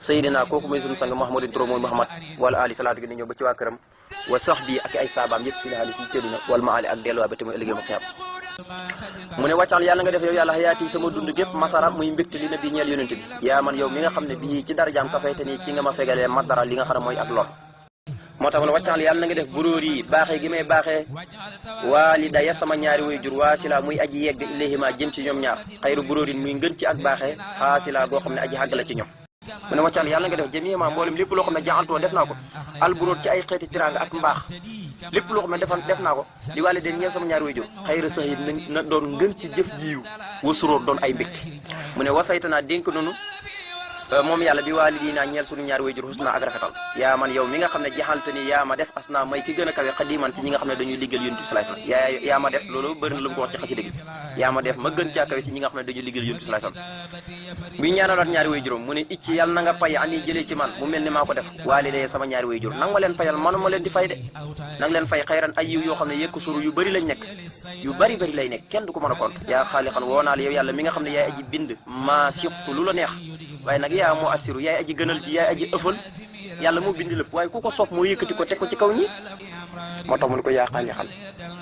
Seydina kooku mooy sunu sang Muhammadin turo mooy Muhammad wala ali salaatu gi ni ñëw ba ci waa këram wa sax bi ak ay saabaam yëpp fi laali fi cëddina wala ma ali ak delluwaa ba te muy ëllëgee ma xeeb mu ne wàccal yàlla nga def yow yàlla xayaati sama dund gépp masara muy mbégte li na bi ñeel yonente bi yaa man yow mi nga xam ne bii ci darajaam ka fayte nii ci nga ma fegalee madara li nga xam ne mooy ak lor moo tax mu ne wàccal yàlla na nga def buróor yi baaxee gi may baaxee waalidaya sama ñaari way jur waasila muy aji yegg ilayhima jëm ci ñoom ñaar xayru buróor yi muy ngën ci ak baaxee xaasila goo xam ne aji xàgg la ci ñoom mu ne wàccal yàlla nga def jamiima mboolem lépp loo xam ne jaxaltoo def naa ko alburóor ci ay xeeti tiraanga ak mbaax lépp loo xam ne def naa ko di wàlle den ñeel sama ñaari way jur xayra sax yi na doon ngën ci jëf jiiw wasuróor doon ay mbégte mu ne wasaytanaa dénk noonu moom yàlla bi waalidina ñeel suñu ñaari way jur husna ak rafetal yaa man yow mi nga xam ne jaxalte ni yaa ma def asna may ki gën a kawe xadiman ci ñi nga xam ne dañuy liggéeyal yonent bi sallallahu alayhi wasallam yaa ma def loolu bëri na lu mu ko wax ci xasida gi yaa ma def ma gën caa kawe ci ñi nga xam ne dañuy liggéeyal yonent bi sallallahu alayhi wasallam bi ñaanaloon ñaari way juróom mu ne icci yàlla na nga fay ani jëlee ci man mu mel ni maa ko def waalidee sama ñaari way jur nang ma leen fayal manuma leen di fay de nang leen fay xayran ay yiw yoo xam ne yëkku suru yu bëri lañ nekk yu bëri lay nekk kenn du ko mën a kont yaa xaalixan woo naa la yow yàlla mi nga xam ne yaay aji bind maa siqtu lu la neex waaye nag yaa moo assiru yaay aji gënal ci yaay aji ëffal yàlla moo bind lépp waaye ku ko soof moo yëkkati ko teg ko ci kaw ñi moo tax mu ne ko yaa xaalixan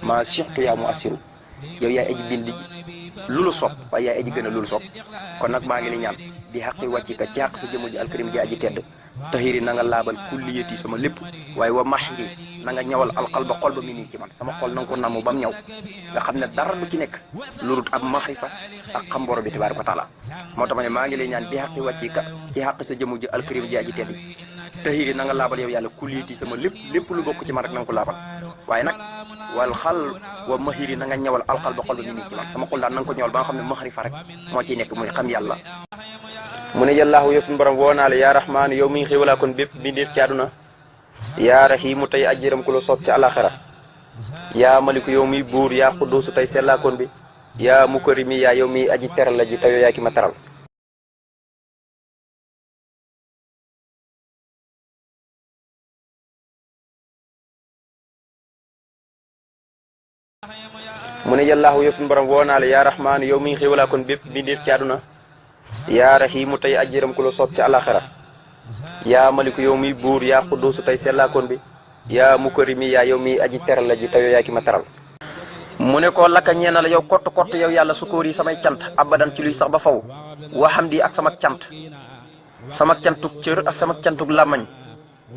maa siqtu yaa moo assiru yow yaay aji bind lu lu sopp waaye yaay aji gënal lu lu sopp kon nag maa ngi li ñaan di xaqi wàccika ci xaq sa jëmm ji alkarim ji aji tedd tahiri na nga laabal kulliyati sama lépp waaye wa mahiri na nga ñawal alqalba xol ba mi nii ci man sama xol na nga ko namu ba mu ñaw nga xam ne dara du ci nekk lurut ab maxrifa ak xam boro bi tabaaraka wa taala moo tax ma ne maa ngi lay ñaan bi xaqi wàccika ci xaq sa jëmm ji alkarim ji aji tedd tahiri na nga laabal yow yàlla kulliyati sama lépp lu bokk ci man rek na nga ko laabal waaye nag wal xal wa mahiri na nga ñawal alqalba xol ba mi nii ci man sama xol daal na nga ko ñawal ba nga xam ne maxrifa rek moo ciy nekk muy xam yàlla mu ne yàllaahu yow suñu borom woo naa la yaa rahmaan yow mi ngi xéewalaa kon bépp bi ndéef ci àdduna yaa rahiimu tey ajjëram ku la soob ci alaxira yaa maliku yow miy buur yaa xudduusu tey sellaakoon bi yaa mukarimi yaa yow miy aji teral la ji tey yaa ki ma teral mu ne yàllaahu yow suñu borom woo naa la yaa rahmaan yow mi ngi xéewalaa kon bépp bi ndéef ci àdduna yaa rahiimu tey ajjëram ku la soob ci alaxira yaa maliku yow miy buur yaa xudduusu tey sellaakoon bi yaa mukarimi yaa yow miy aji teral la ji tey yaa ki ma teral mu ne ko lakka ñeena la yow kott yow yàlla sukóor yi samay cant abadan ci luy sax ba faw waxam di ak sama cantug cër ak sama cantug làmmañ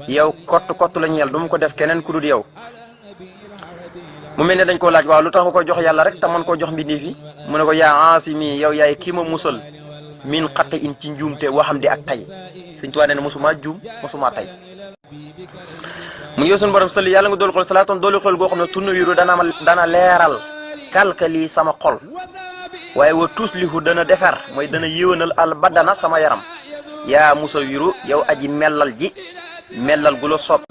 yow kott la ñeel du mu ko def keneen ku dul yow mu mel ne dañ koo laaj waaw lu tax nga ko jox yàlla rek te mën koo jox mbindeef yi mu ne ko yaa asimi yow yaay kii ma musal min xatte in ci njuumte waxam di ak tay Sëñ Tuubaa nee na mosuma juum mosuma tay mu ngi yow suñu borom sëli yàlla nga doolu xol salaatoon doolu xol goo xam ne tunna wiru dana leeral kalkali sama xol waaye wa tuslihu dana defar mooy dana yéwénal al badana sama yaram yaa musa wiru yow aji mellal gu la sopp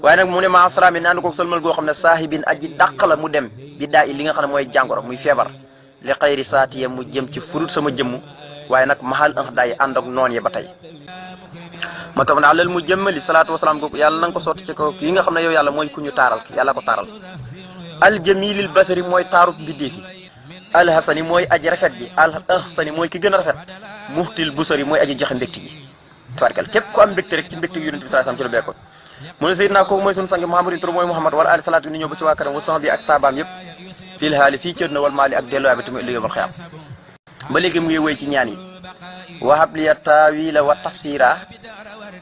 waaye nag mu ne ma asalaami naan ko sëlmal goo xam ne saahibin aji dàq la mu dem bi daa li nga xam ne mooy jàngoro muy feebar li xayri saatiya mu jëm ci furut sama jëmm waaye nag mahal day ànd ak noon yi ba tey moo tax ne alal mu jëmmali salaatu wasalaam googu yàlla na nga ko sotti ci kaw yi nga xam ne yow yàlla mooy ku ñu taaral yàlla ko taaral aljamilil basari mooy taarut biddee fi alhasani mooy aji rafet ji alahsani mooy ki gën a rafet muxtil busari mooy aji joxe mbégte ji tabarkal képp ku am mbégte rek ci mbégte yonent bi sallallahu alayhi wasallam ci la bekkoon mu ne Seydina kooku mooy sunu sang Muhammadu tur mooy Muhammad wala ali salaatu ni ñëw ba ci waa këram wa sax bi ak saabaam yëpp fil haali fii cër na wal maali ak delluwaay bi tamit liggéey ba xiyam ba léegi mu ngi wéy ci ñaan yi wahab liya taawila wa tafsira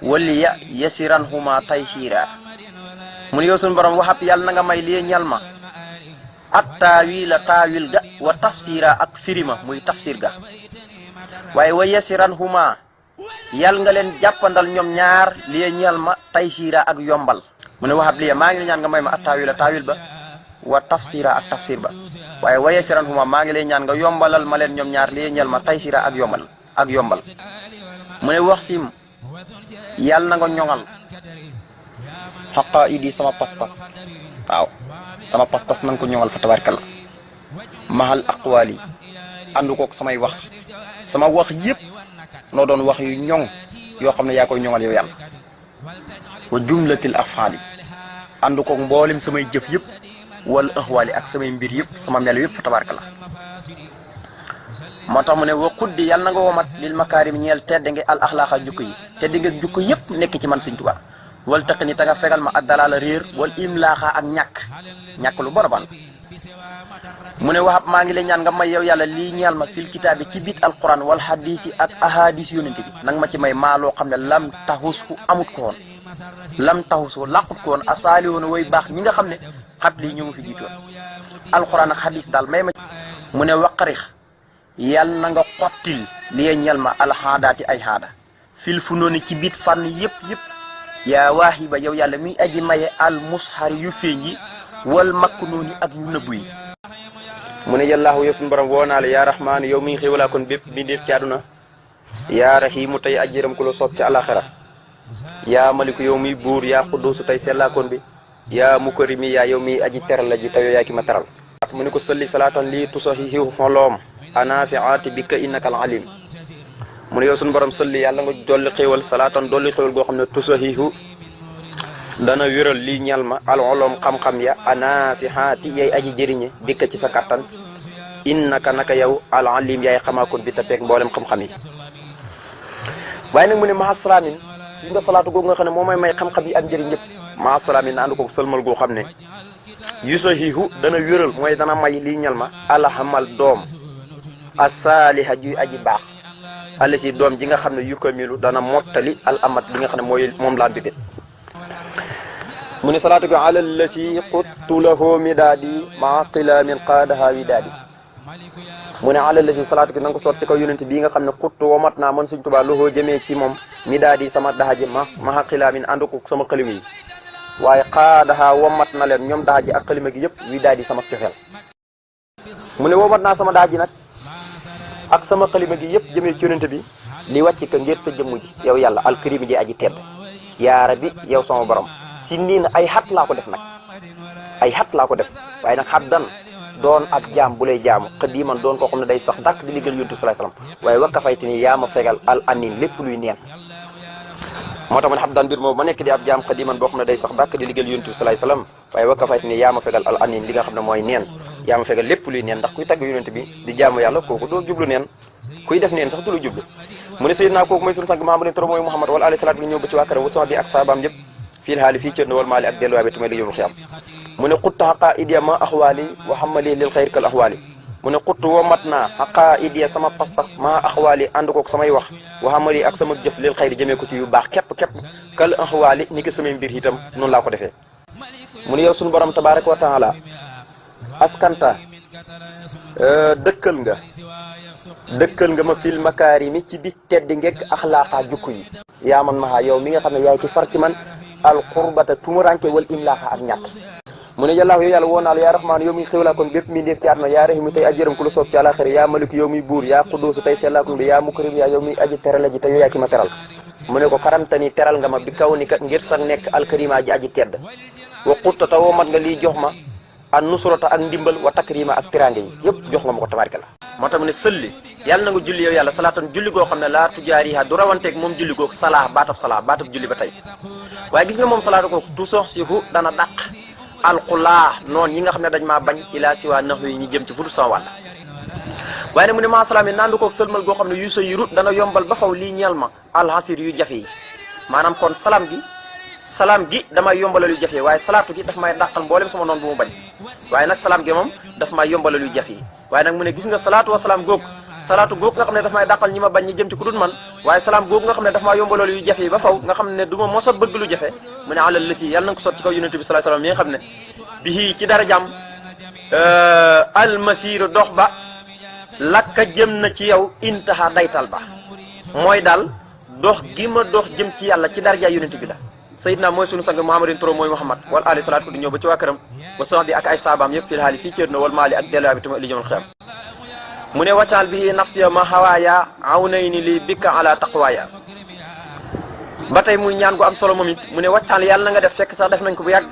waliya yasiran huma taysira mu ne yow suñu borom waxab yàlla na nga may liye ñal ma ak taawila taawil ga wa tafsira ak firima muy tafsir ga waaye wa yasiran huma yàlla nga leen jàppandal ñoom ñaar liye ñal ma taysira ak yombal mu ne waxab liya maa ngi ñaan nga may ma ak taawila taawil ba wa tafsira ak tafsir ba waaye wa yasiran huma maa ngi lay ñaan nga yombalal ma leen ñoom ñaar liye ñal ma taysira ak yombal mu ne wax sim yàlla na nga ñoŋal xaqaa idi sama pas-pas waaw sama pas-pas na nga ko ñoŋal fa tabarkalla mahal aqwaali àndu koog samay wax sama wax yëpp noo doon wax yu ñoŋ yoo xam ne yaa koy ñoŋal yow yàlla wa jumlatil afaali àndu koog mboolem samay jëf yëpp wala axwaali ak samay mbir yëpp sama melo yëpp fa tabarkalla moo tax mu ne wa xuddi yàlla na nga womat lil makaarim ñeel tedde nge al axlaaqa jukko yi tedde nge jukko yëpp nekk ci man Sëñ Tuubaa wal taq ni ta nga fegal ma ak dalaala réer wal imlaaxa ak ñàkk lu bon mu ne waxab maa ngi lay ñaan nga may yow yàlla lii ñeel ma fil kitaabi ci biit alquran wal hadisi ak ahadis yonente bi nanga ma ci may maa loo xam ne lam taxus fu amut ko woon lam taxus fu làqut ko woon asaali woon way baax ñi nga xam ne xat lii ñoo ma fi jiitoon alquran ak hadis daal may ma mu ne waqarix yàlla na nga xottil li ñeel ma alxaadaati ay xaada fil fu noonu ci biit fànn yëpp yaa waahiba yow yàlla muy aji maye al mushar yu feeñ yi wal makku noonu ak yu nëbbu yi mu ne yàllaahu yow suñu borom woo naa la yaa rahmaanu yow muy xéwalaa kon bépp bi def ci àdduna yaa rahiimu tey ajiram ku la soob ci àlaxira yaa maliku yow muy buur yaa xudduusu tey sellaakoon bi yaa mukarimi yaa yow muy aji teral la ji tey yaa ki ma teral mu ne ko salli salaatan lii tusahi xiw xoloom anafiaati bi ka innaka al alim mu ne yow suñu borom salli yàlla nga dolli xéwal salaatan dolli xéwal goo xam ne tusahihu dana wéral lii ñal ma alolom xam-xam ya anafihaati yay aji jëriñe bikka ci sa kattan innaka naka yow al alim yaay xamaakoon bi ta peeg mboolem xam-xam yi waaye nag mu ne mahasalamin gis nga salaatu googu nga xam ne moo may xam-xam yi ak njëriñ yëpp mahasalamin na ànd ko sëlmal goo xam ne yusahihu dana wéral mooy dana may lii ñal ma alhamal doom asaaliha juy aji baax alla ci doom ji nga xam ne yukamilu dana mottali al amat bi nga xam ne mooy moom laa bibét mu ne salaatu ko ala lati quttu lahu midaadi maa qilaamin qaadaha widaadi mu ne ala lati salaatu ko na nga ko sotti ko yonente bii nga xam ne quttu womat naa man Sëñ Tuubaa lohoo jëmee ci moom midaadi sama daxaji maa qilaamin ànd ko sama xalima yi waaye qaadaha womat na leen ñoom daxaji ak xalima gi yëpp widaadi sama cofeel mu ne womat naa sama daxaji nag ak sama xalima gi yëpp jëmee ci yonente bi li wàcc ka ngir sa jëmm ji yow yàlla alkarimi ji aji tedd yaa rabbi yow sama borom ci nii na ay xat laa ko def nag ay xat laa ko def waaye nag xat dan doon ab jaam bu lay jaamu xadiman doon koo xam ne day sax dàkk di liggéeyal yonent bi sallallahu alayhi wasallam waaye wakka fayti ni yaa ma fegal al anin lépp luy neen moo tax ma ne xat daan mbir moom ma nekk di ab jaam xadiman boo xam ne day sax dàkk di liggéeyal yonent bi sallallahu alayhi wasallam waaye wakka fayti ni yaa ma fegal al anin li nga xam ne mooy neen yaa ma fegal lépp luy neen ndax kuy tagg yonent bi di jaamu yàlla kooku doo jublu neen kuy def neen sax du lu jublu mu ne sayyidina kooku mooy sunu sang Muhammad toro mooy Muhammad wala alayhi salaatu bi ñëw ba ci waa këram wa bi ak saabaam yëpp fii xaali fii cër na wal maali ak delluwaay bi tamit li yomul xiyam mu ne xutta xaqaa idiya ma axwaali wa xamali lil xayr kal axwaali mu ne xutt woo mat naa xaqaa idiya sama pas-pas ma axwaali ànd koog samay wax wa xamali ak sama jëf lil xayr jëmee ko ci yu baax képp kal axwaali ni ki samay mbir itam noonu laa ko defee mu ne yow suñu borom tabaraka wa taala askanta dëkkal nga ma fil makaarimi ci bi tedd ngekk axlaaqa jukku yi yaa man mahaa yow mi nga xam ne yaay ci far ci man al qurbata tumuranke wal imlaaxa ak ñàkk mu ne yàllaahu yow yàlla woo naa la yaa rahmaan yow muy xéwlaa kon bépp mi ndéef ci àdduna yaa rahimu tey ajëram ku la soob ci àlaxira yaa maliku yow muy buur yaa quddoosu tey sellaakum bi yaa mukrim yaa yow muy aji terale ji te yow yaa ki ma teral mu ne ko karamtani teral nga ma bi kaw ni ka ngir sax nekk alkarima ji aji tedd wa qutta ta woo mat nga lii jox ma an nusrata ak ndimbal wa takrima ak tirange yi yëpp jox nga ma ko tabarika la moo tax mu ne sëlli yàlla na nga julli yow yàlla salaatan julli goo xam ne laa tujaariha du rawanteeg moom julli googu salaa baatab julli ba tey waaye gis nga moom salaata kooku tu sox sifu dana dàq alxulaa noonu yi nga xam ne dañ maa bañ ilaa si waa nax yi ñu jëm ci fudu sama wàlla waaye nag mu ne maa salaam yi naandu koog sëlmal goo xam ne yu sa yurut dana yombal ba faw lii ñeel ma alxasir yu jafe yi maanaam kon salaam gi damay yombalal yu jafe waaye salaatu gi daf may dàqal mboolem sama noonu bu mu bañ waaye nag salaam gi moom daf may yombalal yu jafe yi waaye nag mu ne gis nga salaatu wa salaam googu salaatu googu nga xam ne daf may dàqal ñi ma bañ ñi jëm ci ku dul man waaye salaam googu nga xam ne daf may yombalal yu jafe yi ba faw nga xam ne du ma mos a bëgg lu jafe mu ne alal lati yàlla na nga ko sotti ci kaw yonent bi sallallahu alayhi wasallam mi nga xam ne bii ci darajaam almasiru dox ba lakka jëm na ci yow intaha daytal ba mooy daal dox gi ma dox jëm ci yàlla ci daraja yonent bi la sayidna mooy sunu sang muhammadin turo mooy muhammad wal ali salaatu di ñëw ba ci waa këram wa sox bi ak ay saabaam yëpp fil haali fii céer na wal maali ak delluwaay bi tamit li jëmal xeam mu ne waccaal bi nafsiya ma hawaaya aw nay ni li bikka ala taqwaaya ba tey muy ñaan gu am solo moom it mu ne waccaal yàlla na nga def fekk sax def nañ ko bu yàgg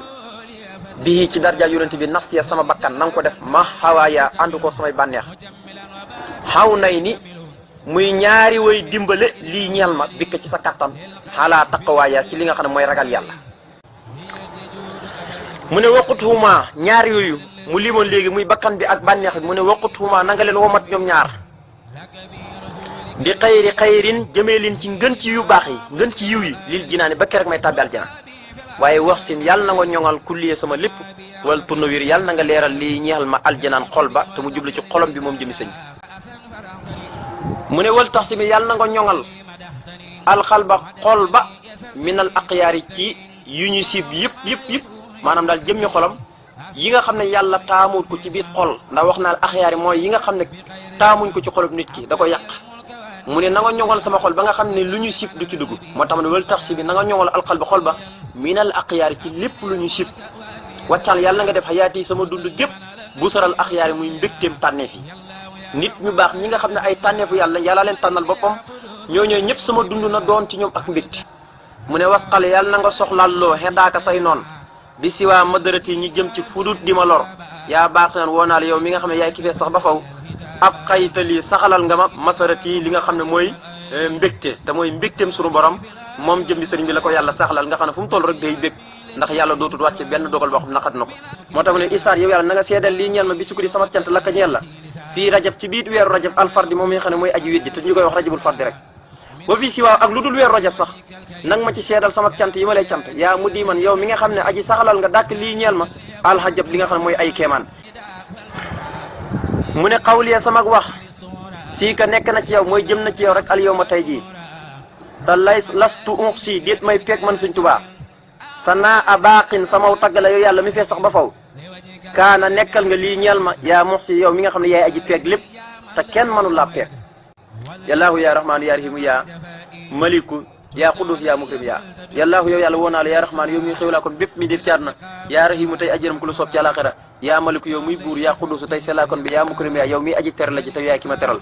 bii ci darja yonent bi nafsiya sama bakkan na nga ko def ma hawaaya ànd ko samay bànneex xaw nay ni muy ñaari way dimbale lii ñeel ma bikk ci sa kattan xaalaa taqawaaya ci li nga xam ne mooy ragal yàlla mu ne waqutuma ñaar yooyu mu limoon léegi muy bakkan bi ak bànneex bi mu ne waqutuma na nga leen womat ñoom ñaar bi xayri xayrin jëmee leen ci ngën ci yu baax yi ngën ci yiw yi lil jinaani ba keroog may tàbbi aljana waaye wax sin yàlla na nga ñoŋal kulliye sama lépp wala tunawir yàlla na nga leeral lii ñeexal ma aljanaan xol ba te mu jublu ci xolam bi moom jëmi sëñ mu ne wal tax si mi yàlla na nga ñoŋal alxal ba xol ba minal aqyaar yi ci yu ñu siib yëpp maanaam daal jëmmi xolam yi nga xam ne yàlla taamul ko ci biir xol ndax wax naa axyaar yi mooy yi nga xam ne taamuñ ko ci xolub nit ki da ko yàq mu ne na nga ñoŋal sama xol ba nga xam ne lu ñu sib du ci dugg moo tax ma ne wal tax si bi na nga ñoŋal alxal ba xol ba minal aqyaar ci lépp lu ñu sib wàccal yàlla nga def xayaati sama dund gépp bu saral axyaar yi muy mbégteem tànneef yi nit ñu baax ñi nga xam ne ay tànneefu yàlla leen tànnal boppam ñooñu ñëpp sama dund na doon ci ñoom ak mbégte mu ne wasxal yàlla na nga soxlaal loo xeddaaka say noon bi si waa madarati ñi jëm ci fudut di ma lor yaa baax naan woo naa la yow mi nga xam ne yaay kifee sax ba faw ab xayitali saxalal nga ma masarati li nga xam ne mooy mbégte te mooy mbégteem sunu borom moom jëmbi sëriñ bi la ko yàlla saxalal nga xam ne fu mu toll rek day bég ndax yàlla dootul wàcce benn dogal boo xam ne naqat na ko moo tax mu ne isaar yow yàlla na nga seedal lii ñeel ma bi sukuri sama cant lakka ñeel la fii rajab ci biit weeru rajab alfardi moom mi nga xam ne mooy aji wéddi te ñu koy wax rajabul fardi rek ba fii si waaw ak lu dul weeru rajab sax nang ma ci seedal sama cant yi ma lay cant yaa mu di man yow mi nga xam ne aji saxalal nga dàkk lii ñeel ma alxajab li nga xam ne mooy ay kéemaan mu ne xawliya sama wax fii ka nekk na ci yow mooy jëm na ci yow rek al yow ma tey jii te lastu unq si déet may feeg man Sëñ Tuubaa sa naa a baaqin samaw tagg la yow yàlla mi fee sax ba faw kaana nekkal nga lii ñeel ma yaa mux si yow mi nga xam ne yaay aji feeg lépp te kenn mënul laa feeg yallaahu yaa rahmaanu yaa rahiimu yaa maliku yaa qudus yaa mukrim yaa yallaahu yow yàlla woo naa la yaa rahmaanu yow muy xewlaa kon bépp mi def ci àdduna yaa rahiimu tey ajiram ku lu soob ci àlaaxira yaa maliku yow muy buur yaa qudus tey sellaa kon bi yaa mukrim yaa yow muy aji ter la ji tey yaay ki ma teral